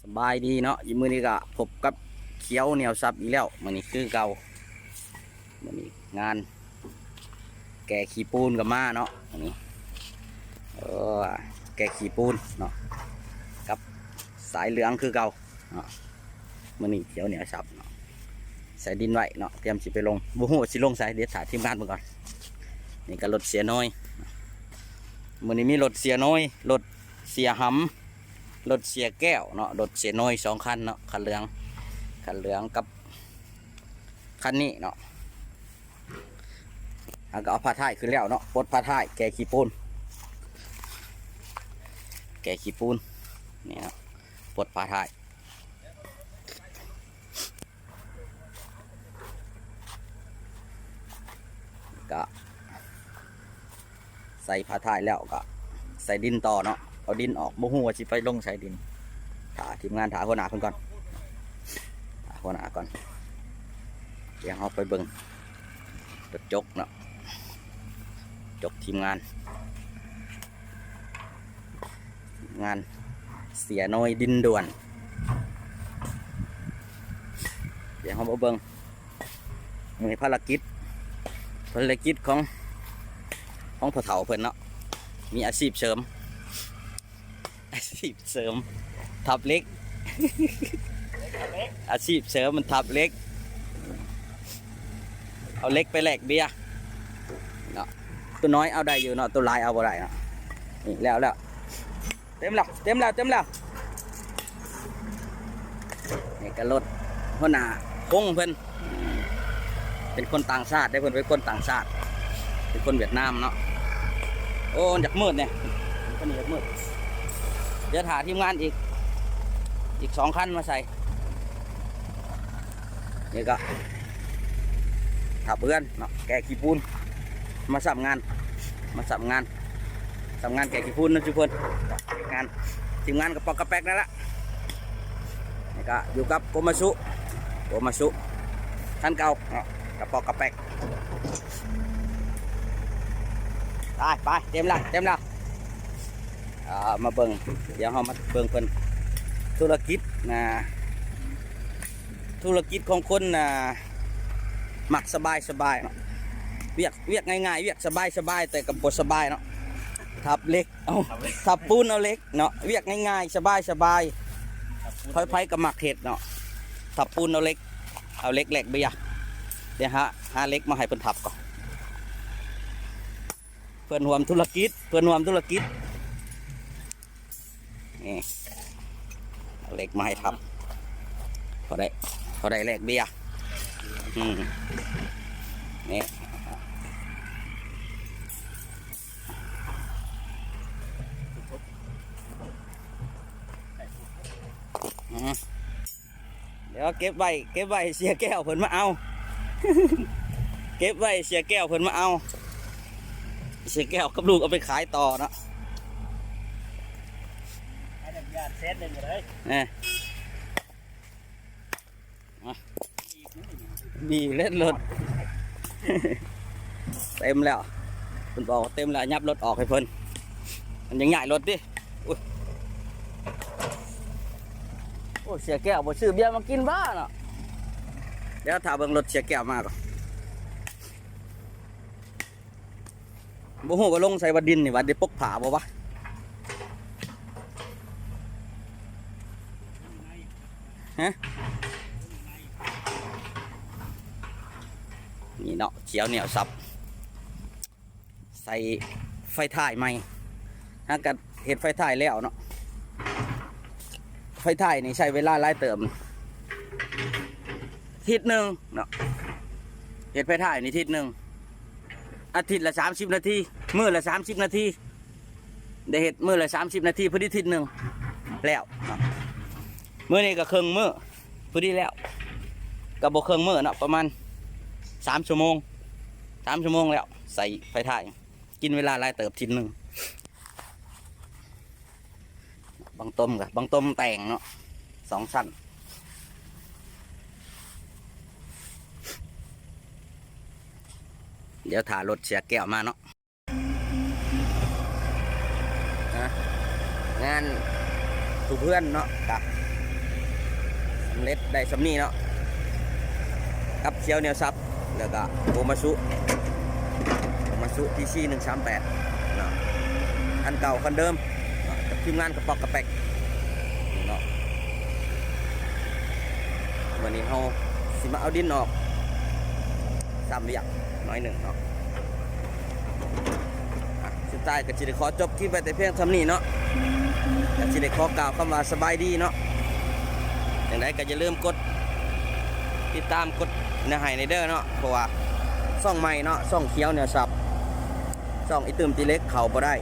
ສະບາຍດີເນາະ ມື້ນີ້ກໍພົບກັບຂຽວໜຽວສັບອີກແລ້ວ. ມື້ນີ້ຄືເກົ່າ ມື້ນີ້ງານແກ່ຂີ້ປູນກໍມາເນາະ. ມື້ນີ້ ເອີ ແກ່ຂີ້ປູນເນາະ ກັບສາຍເຫຼືອງຄືເກົ່າເນາະ. ມື້ນີ້ຂຽວໜຽວສັບເນາະ ໃສ່ດິນໄວ້ເນາະ ຕຽມຊິໄປລົງ ບໍ່ຮູ້ວ່າຊິລົງໃສ ດຽວຖ້າທີມງານເບິ່ງກ່ອນ. ນີ້ກໍລົດເສຍນ້ອຍ ມື້ນີ້ມີລົດເສຍນ້ອຍ ລົດເສຍຫຳ ລົດເສຍແກ້ວເນາະ ລົດເສຍນ້ອຍສອງຄັນເນາະ ຄັນເຫຼືອງ ຄັນເຫຼືອງກັບຄັນນີ້ເນາະ. ເຮົາກໍເອົາຝາທ້າຍຂຶ້ນແລ້ວເນາະ ປົດຝາທ້າຍ ແກ່ຂີ້ປູນ ແກ່ຂີ້ປູນ ນີ້ເນາະ ປົດຝາທ້າຍ ກະໃສ່ຝາທ້າຍແລ້ວກະໃສ່ດິນຕໍ່ເນາະ ເອົາດິນອອກ ບໍ່ຮູ້ວ່າຊິໄປລົງໃສ່ດິນ ຖ້າທີມງານ ຖ້າຫົວໜ້າເພິ່ນກ່ອນ ຖ້າຫົວໜ້າກ່ອນ. ດຽວເຮົາໄປເບິ່ງ ກະຈົກເນາະ ຈົກທີມງານ ງານເສຍນ້ອຍດິນດ່ວນ. ດຽວເຮົາມາເບິ່ງ ມື້ນີ້ພາລະກິດ ພາລະກິດຂອງ ຂອງພໍ່ເຖົ້າເພິ່ນເນາະ ມີອາຊີບເສີມ ອາຊີບເສີມ ທັບເຫຼັກ ອາຊີບເສີມມັນທັບເຫຼັກ ເອົາເຫຼັກໄປແລກເບຍເນາະ. ຕົວນ້ອຍເອົາໄດ້ຢູ່ເນາະ ຕົວຫຼາຍເອົາບໍ່ໄດ້ເນາະ. ນີ້ແລ້ວ ແລ້ວ ເຕັມແລ້ວ ເຕັມແລ້ວ ເຕັມແລ້ວ. ນີ້ກໍລົດຫົວໜ້າຄົງເພິ່ນ ເປັນຄົນຕ່າງຊາດເດ້ ເພິ່ນເປັນຄົນຕ່າງຊາດ ເປັນຄົນຫວຽດນາມເນາະ. ໂອ້ ຢາກມືດນີ້ ເພິ່ນຢາກມືດ ດຽວຖ້າທີມງານອີກ ອີກສອງຄັນມາໃສ່. ນີ້ກໍຖ້າເພື່ອນເນາະ ແກ່ຂີ້ປູນ ມາຊ້ຳງານ ມາຊ້ຳງານ ຊ້ຳງານແກ່ຂີ້ປູນນຳຊຸເພິ່ນ ງານ ທີມງານກະປອກກະແປກນັ້ນລະ. ນີ້ກໍຢູ່ກັບໂກມາສຸ ໂກມາສຸ ຄັນເກົ່າເນາະ ກະປອກກະແປກ. ໄປ ໄປ ເຕັມແລ້ວ ເຕັມແລ້ວ. ອ່າ ມາເບິ່ງ ດຽວເຮົາມາເບິ່ງເພິ່ນ ທຸລະກິດນະ ທຸລະກິດຂອງຄົນນະ ມັກສະບາຍໆເນາະ ວຽກ ວຽກງ່າຍໆ ວຽກສະບາຍໆ ແຕ່ກໍບໍ່ສະບາຍເນາະ. ທັບເຫຼັກ ເອົາ ທັບເຫຼັກ ທັບປູນເອົາເຫຼັກເນາະ ວຽກງ່າຍໆ ສະບາຍໆ ໃຜໆກໍມັກເຮັດເນາະ ທັບປູນເອົາເຫຼັກ ເອົາເຫຼັກແລກເບຍ. ດຽວຫາ ຫາເຫຼັກມາໃຫ້ເພິ່ນທັບກ່ອນ. ເພື່ອນຮ່ວມທຸລະກິດ ເພື່ອນຮ່ວມທຸລະກິດ ນີ້ ເອົາເຫຼັກມາໃຫ້ທັບ ພໍໄດ້ ພໍໄດ້ແລກເບຍ. ອືມ ນີ້ ອືມ ດຽວເກັບໄວ້ ເກັບໄວ້ໃຫ້ເສຍແກ້ວເພິ່ນມາເອົາ ເກັບໄວ້ໃຫ້ເສຍແກ້ວເພິ່ນມາເອົາ ເສຍແກ້ວກັບລູກເອົາໄປຂາຍຕໍ່ເນາະ. ເອີ ມາ ບີເຫຼັດລົດ ເຕັມແລ້ວ ເພິ່ນບອກວ່າເຕັມແລ້ວ ຫຍັບລົດອອກໃຫ້ເພິ່ນ ມັນຍັງຍ້າຍລົດຕິ. ໂອ້ຍ ໂອ້ຍ ເສຍແກ້ວບໍ່ຊື້ເບຍມາກິນບໍເນາະ. ດຽວຖ້າເບິ່ງລົດເສຍແກ້ວມາກ່ອນ ບໍ່ຮູ້ວ່າລົງໃສ່ວ່າດິນນີ້ ວ່າໄດ້ປົກຜ້າບໍ່ວະ ຮະ. ນີ້ເນາະ ຂຽວໜຽວສັບ ໃສ່ໄຟທ້າຍໃໝ່ ຫາກະເຮັດໄຟທ້າຍແລ້ວເນາະ. ໄຟທ້າຍນີ້ໃຊ້ເວລາຫຼາຍເຕີບ ທິດໜຶ່ງເນາະ ເຮັດໄຟທ້າຍນີ້ທິດໜຶ່ງ ອາທິດລະສາມສິບນາທີ ມື້ລະສາມສິບນາທີ ໄດ້ເຮັດມື້ລະສາມສິບນາທີ ພໍດີທິດໜຶ່ງແລ້ວເນາະ. ມື້ນີ້ກໍເຄິ່ງມື້ ພໍດີແລ້ວ ກໍບໍ່ເຄິ່ງມື້ເນາະ ປະມານສາມຊົ່ວໂມງ ສາມຊົ່ວໂມງແລ້ວ ໃສ່ໄຟທ້າຍ ກິນເວລາຫຼາຍເຕີບ ທິດໜຶ່ງ. ບັງຕົມກະ ບັງຕົມແຕ່ງເນາະ ສອງຊັ້ນ. ດຽວຖ້າລົດເສຍແກ້ວມາເນາະ. ນະ ງານທຸບເຮືອນເນາະ ກະ ສຳເລັດໄດ້ສ່ຳນີ້ເນາະ ກັບຂຽວໜຽວສັບ ແລ້ວກະໂກມາຊຸ ໂກມາຊຸ ທີຊີ ໜຶ່ງສາມແປດເນາະ ຄັນເກົ່າຄັນເດີມເນາະ ກັບທີມງານກະປ໋ອກກະແປ໋ກເນາະ. ມື້ນີ້ເຮົາຊິມາເອົາດິນອອກ ຊ້ຳວຽກໜ້ອຍໜຶ່ງເນາະ. ອ່ະ ສຸດທ້າຍກໍຊິໄດ້ຂໍຈົບຄລິບໄວ້ແຕ່ພຽງສ່ຳນີ້ເນາະ ກໍຊິໄດ້ຂໍກ່າວຄຳວ່າສະບາຍດີເນາະ. ຈັ່ງໃດກໍຢ່າລືມກົດຕິດຕາມ ກົດແນວໃຫ້ແດ່ເດີເນາະ ເພາະວ່າຊ່ອງໃໝ່ເນາະ ຊ່ອງຂຽວແນວສັບ ຊ່ອງອີ່ຕື່ມຕີເຫຼັກ ເຂົ້າບໍ່ໄດ້